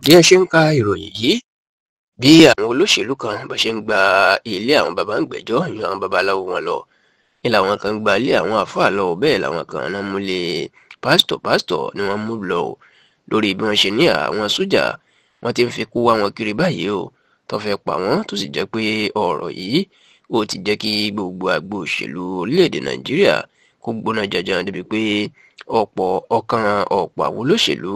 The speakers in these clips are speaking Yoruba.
Bí ẹ ṣe ń ka ìròyìn yìí, bí àwọn olóṣèlú kan bá ṣe ń gba ilé àwọn baba ń gbẹ́jọ́ yan àwọn babaláwo wọn lọ, ní làwọn kan gba ilé àwọn àáfàá lọ, bẹ́ẹ̀ làwọn kan náà múlé pásítọ̀ ni wọ́n mú lọ lórí bí wọ́n ṣe ní àwọn sójà wọ́n ti ń fi kú wá wọn kiri báyìí o, tó fẹ́ pa wọ́n, tó sì jẹ́ pé ọ̀rọ̀ yìí ó ti jẹ́ kí gbogbo agbo òṣèlú orílẹ̀-èdè Nàìjíríà kó gbóná janjan débi pé ọ̀pọ̀ ọkàn ọ̀pọ̀ àwọn olóṣèlú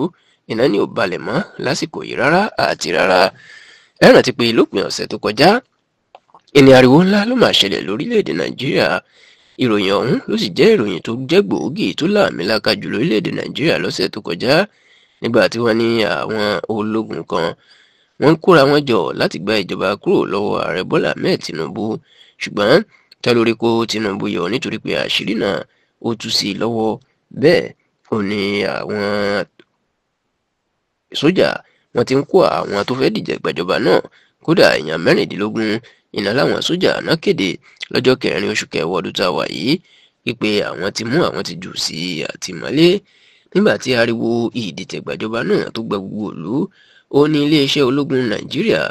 iná ní ò balẹ̀ mọ́ lásìkò yìí rárá àti rárá. Ẹ rántí pé lópin ọ̀sẹ̀ tó kọjá ìní ariwo ńlá ló máa ṣẹlẹ̀ lórílẹ̀-èdè Nàìjíríà. Ìròyìn ọ̀hún ló sì jẹ́ ìròyìn tó jẹ́ gbòógì tó láàmìlaka jù lórílẹ̀-èdè Nàìjíríà lọ́sẹ̀ tó kọjá, nígbà tí wọ́n ní àwọn ológun kan wọ́n ń kóra wọn jọ láti gba ìjọba kúrò lọ́wọ́ ààrẹ Bọ́lá Ahmed Tinubu, ṣùgbọ́n tálórí kó Tinubu yọ nítorí pé àṣírí náà ó tú sí i lọ́wọ́. Bẹ́ẹ̀ ò ní àwọn sójà wọ́n ti ń kó àwọn tó fẹ́ dìjẹ́ gbàjọba náà, kódà èèyàn 16 iná láwọn sójà náà kéde lọ́jọ́ kẹrin oṣù kẹwàá ọdún tá a wà yìí wípé àwọn ti mú àwọn ti jù sí àtìmọ́lé. Nígbà tí ariwo ìdìtẹ̀gbàjọba náà tó gba gbogbo ìlú, ó ní iléeṣẹ́ ológun Nàìjíríà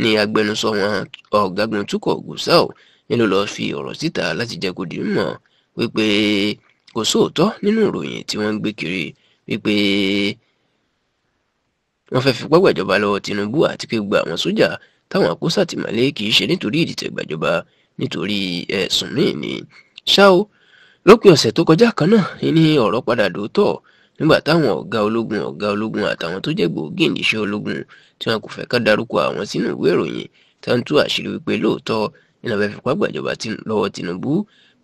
ní agbẹnusọ wọn ọ̀gágun Túkọ̀ Gusau ní ló lọ́ọ́ fi ọ̀rọ̀ síta láti jẹ́ kó di mímọ̀ wípé kò sóòótọ́ nínú ìròyìn tí wọ́n ń gbé kiri wípé wọ́n fẹ́ fipá gbàjọba lọ́wọ́ Tinubu àti pé gba àwọn sójà táwọn kó sàtìmọ́lé kì í ṣe nítorí ìdìtẹ̀gbàjọba, nítorí ẹ̀sùn míì ni. Ṣá o, lópin ọ̀sẹ̀ tó kọjá kan náà ní ọ̀rọ̀ padà dòótọ́ nígbà táwọn ọ̀gá ológun àtàwọn tó jẹ́ gbòógì níṣẹ́ ológun tí wọn kò fẹ́ ká darúkọ àwọn sínú ìwé ìròyìn tá ń tú àṣírí wípé lóòótọ́ ní wọ́n fẹ́ fipá gbàjọba lọ́wọ́ Tinubu.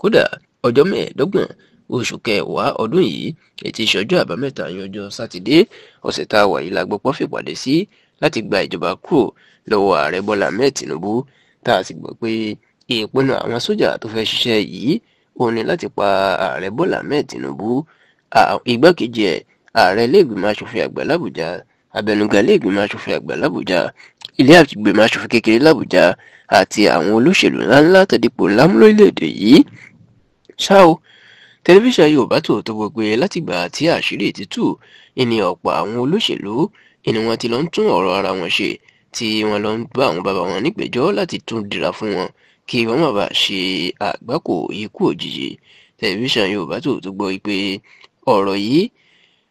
Kódà ọjọ́ 25 oṣù kẹwàá ọdún yìí, ètí ìṣọjọ́ àbámẹ́ta ní ọjọ́ sátidé ọ̀sẹ̀ tá a wà yìí la gbọ́ pọ́n fìpàdé sí láti gba ìjọba kúrò lọ́wọ́ ààrẹ Bọ́lá Ahmed Tinubu, tá a sì gbọ́ pé ìpinnu àwọn sójà tó fẹ́ ṣiṣẹ́ yìí òun ni láti pa ààrẹ Bọ́lá Ahmed Tinubu, igbákejì ẹ̀ ààrẹ ilé-ìgbìmọ̀ asòfin àgbà l'Àbújá, abẹnugan ilé-ìgbìmọ̀ asòfin àgbà l'Àbújá, ilé ìgbìmọ̀ asòfin kékeré l'Àbújá àti àwọn olóṣèlú ńláńlá tó dipò ńlá mú lórílẹ̀-èdè yìí. Ṣá o, tẹlifíṣàn Yorùbá Tòótọ́ gbọ́ pé látìgbà tí àṣírí ti tú ìní ọ̀pọ̀ àwọn olóṣèlú ìní wọn ti lọ ń tún ọ̀rọ̀ ara wọn ṣe, tí wọ́n lọ ń bá àwọn bàbá wọn nígbẹ́jọ́ láti tún dira fún wọn kí wọ́n má bàa ṣe àgbákò ikú òjijì. Tẹlifíṣàn Yorùbá Tòótọ́ gbọ́ pé ọ̀rọ̀ yìí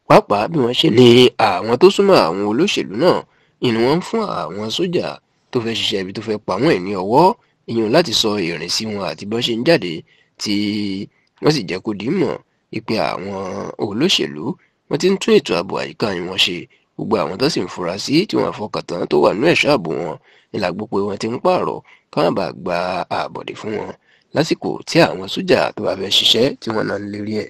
pàápàá bí wọ́n ṣe ní àwọn tó súnmọ́ àwọn olóṣèlú náà ìní wọn ń fún àwọn sójà tó fẹ́ ṣiṣẹ́ ibi tó fẹ́ pa wọ́n ní ọwọ́ ìyẹn láti sọ ìrìnsí wọn àti bọ́n ṣe ń jáde, tí wọ́n sì jẹ́ kó di mọ̀ wípé àwọn olóṣèlú wọ́n ti ń tún ètò ààbò àyíká wọn ṣe. Gbogbo àwọn tó sì ń fura sí tí wọ́n fọkàn tán tó wà nínú ẹ̀ṣọ́ ààbò wọn ní la gbọ́ pé wọ́n ti ń pààrọ̀ káwọn bá gba àbọ̀dé fún wọn lásìkò tí àwọn sójà tó bá fẹ́ ṣiṣẹ́ tí wọ́n náà ń lérí ẹ̀.